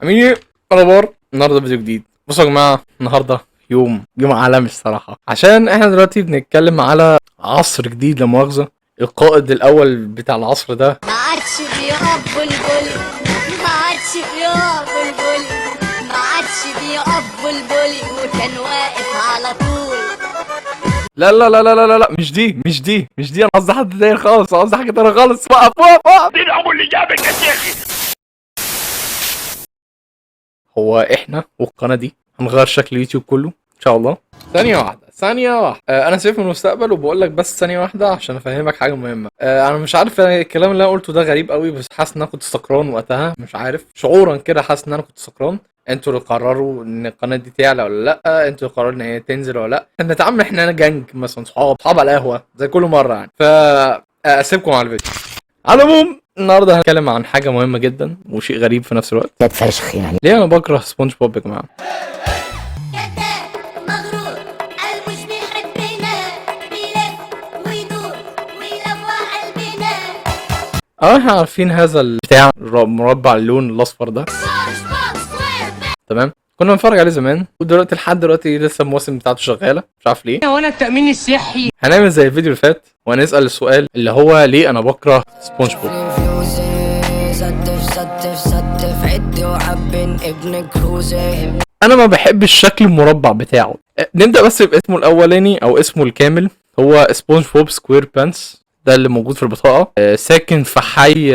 عاملين ايه؟ الاخبار؟ النهارده فيديو جديد. بصوا يا جماعه، النهارده يوم عالمي الصراحه، عشان احنا دلوقتي بنتكلم على عصر جديد، لا مؤاخذه، القائد الاول بتاع العصر ده. ما عادش بيقف بلبلي، ما عادش بيقف بلبلي، ما عادش بيقف بلبلي، وكان واقف على طول. لا لا لا لا لا لا، مش دي مش دي مش دي، انا قصدي حد تاني خالص، انا قصدي حاجة تانية خالص. وقف وقف وقف. اللي جابك يا شيخ. هو احنا والقناة دي هنغير شكل اليوتيوب كله ان شاء الله. ثانية واحدة، ثانية واحدة، أنا سيف من المستقبل وبقول لك بس ثانية واحدة عشان أفهمك حاجة مهمة. أنا مش عارف، أنا الكلام اللي أنا قلته ده غريب قوي، بس حاسس إن أنا كنت سكران وقتها، مش عارف، شعورا كده حاسس إن أنا كنت سكران. انتوا اللي قرروا ان القناة دي تعلى ولا لا، انتوا اللي قرروا ان هي تنزل ولا لا. احنا بنتعامل احنا جنج مثلا، صحاب صحاب على القهوة زي كل مرة يعني. ف اسيبكم على الفيديو. على العموم النهارده هنتكلم عن حاجة مهمة جدا وشيء غريب في نفس الوقت. فشخ يعني. ليه انا بكره سبونج بوب يا جماعه؟ كذاب مغرور، قلبه مش بيحبنا، بيلف ويدور ويلوع قلبنا. اه احنا عارفين هذا البتاع مربع اللون الاصفر ده، تمام؟ كنا بنتفرج عليه زمان، ودلوقتي لحد دلوقتي لسه المواسم بتاعته شغاله، مش عارف ليه. وانا التامين الصحي. هنعمل زي الفيديو اللي فات وهنسال السؤال اللي هو ليه انا بكره سبونج بوب. ستف ستف ستف عد وعبن ابن كروزي. انا ما بحبش الشكل المربع بتاعه. نبدا بس باسمه الاولاني او اسمه الكامل، هو سبونج بوب سكوير بانس، ده اللي موجود في البطاقه. ساكن في حي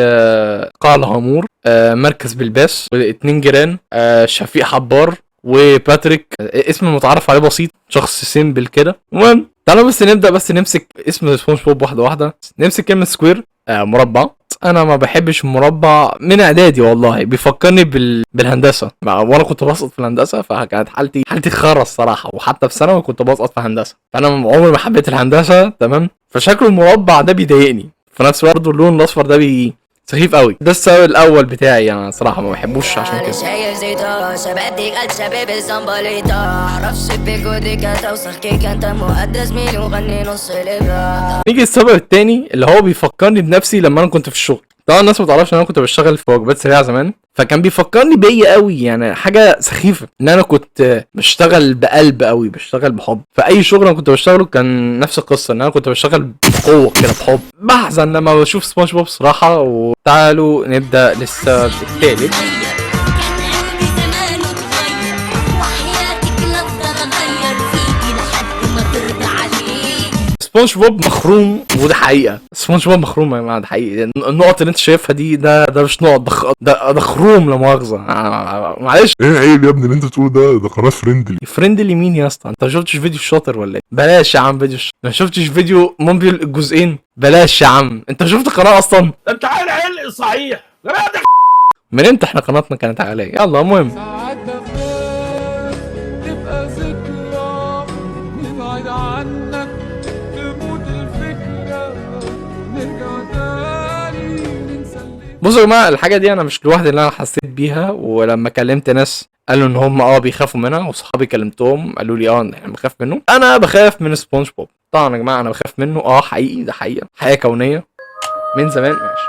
قاع الهامور، مركز بلباس، واتنين جيران، شفيق حبار وباتريك. اسم متعرف عليه بسيط، شخص simple كده. المهم تعالوا بس نبدا، بس نمسك اسم سبونج بوب واحدة واحده. نمسك كلمة square، مربع. انا ما بحبش المربع من اعدادي والله، بيفكرني بالهندسه، وانا كنت بسقط في الهندسه، فكانت حالتي خرا الصراحه، وحتى في ثانوي كنت بسقط في هندسه، فانا عمري ما حبيت الهندسه، تمام؟ فشكل المربع ده بيضايقني، في نفس الوقت برضه اللون الاصفر ده سخيف قوي. ده السبب الاول بتاعي، انا صراحة ما بحبوش عشان كده. شايف زيتا شباب ديك قلب شباب الزنبليطة، عرفش بيكو توسخ كيك، انت مؤدى زميلي وغني نص لبا. نيجي السبب التاني اللي هو بيفكرني بنفسي لما انا كنت في الشغل. طبعا الناس ما تعرفش ان انا كنت بشتغل في وجبات سريعة زمان، فكان بيفكرني بيا قوي، يعني حاجة سخيفة ان انا كنت بشتغل بقلب قوي، بشتغل بحب. فاي شغل انا كنت بشتغله كان نفس القصه، ان انا كنت بشتغل بقوة كده بحب. بحزن لما بشوف سبونج بوب صراحه. وتعالوا نبدا للسبب الثالث. كان قلبي زمانه اتغير، وحياتك لافضل اغير فيكي لحد ما ترضى عليك. سبونج بوب مخروم، وده حقيقة. سبونج بوب مخروم يا جماعه، ده حقيقي. النقط اللي انت شايفها دي ده مش نقط، ده خروم، لا مؤاخذه، معلش. ايه عيب يا ابني اللي انت بتقوله ده؟ ده قناة friendly. friendly مين يا اسطى؟ انت ما شفتش فيديو الشاطر ولا ايه؟ بلاش يا عم فيديو الشاطر. ما شفتش فيديو مومبيل الجزئين؟ بلاش يا عم. انت شفت قناة اصلا؟ ده انت عيل علق صحيح. من امتى احنا قناتنا كانت عاليه؟ يلا المهم. ساعات بخاف تبقى ذكرى، نبعد عنك تموت الفكرة، نرجع تاني ننسى اللي بصوا يا جماعه، الحاجة دي انا مش لوحدي اللي انا حسيت بيها، ولما كلمت ناس قالوا ان هم بيخافوا منها، وصحابي كلمتهم قالوا لي احنا بنخاف منه. انا بخاف من سبونج بوب طبعا يا جماعه، انا بخاف منه حقيقي، ده حقيقة، حقيقة كونية من زمان. ماشي،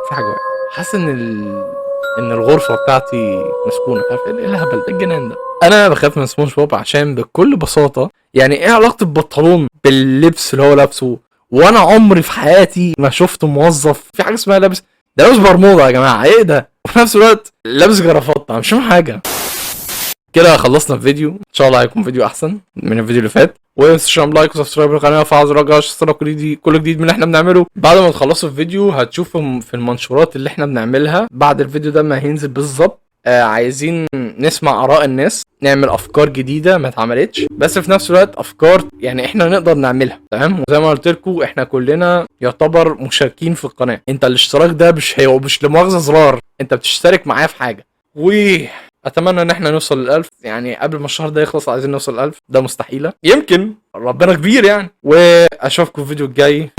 في حاجة وقعت. حاسس ان الغرفة بتاعتي مسكونه، عارف ايه الهبل ده؟ الجنان ده. انا بخاف من سبونج بوب عشان بكل بساطه، يعني ايه علاقة البنطلون باللبس اللي هو لابسه؟ وانا عمري في حياتي ما شفت موظف في حاجة اسمها لابس ده، لابس برمودا يا جماعه، ايه ده؟ وفي نفس الوقت لابس جرافطه، مش فاهم حاجة. كده خلصنا الفيديو، ان شاء الله هيكون فيديو احسن من الفيديو اللي فات. وما تنسوش تعملوا like و subscribe للقناة وفعلوا زر الجرس عشان يوصلك كل جديد من اللي احنا بنعمله. بعد ما تخلصوا الفيديو هتشوفوا في المنشورات اللي احنا بنعملها بعد الفيديو ده ما هينزل بالظبط. عايزين نسمع اراء الناس، نعمل افكار جديدة ما اتعملتش، بس في نفس الوقت افكار يعني احنا نقدر نعملها، تمام؟ وزي ما قلت لكم احنا كلنا يعتبر مشاركين في القناه. انت الاشتراك ده مش هي مش لمؤاخذه زرار، انت بتشترك معايا في حاجه. واتمنى ان احنا نوصل للألف، يعني قبل ما الشهر ده يخلص عايزين نوصل للألف، ده مستحيلة يمكن، ربنا كبير يعني. واشوفكم في الفيديو الجاي.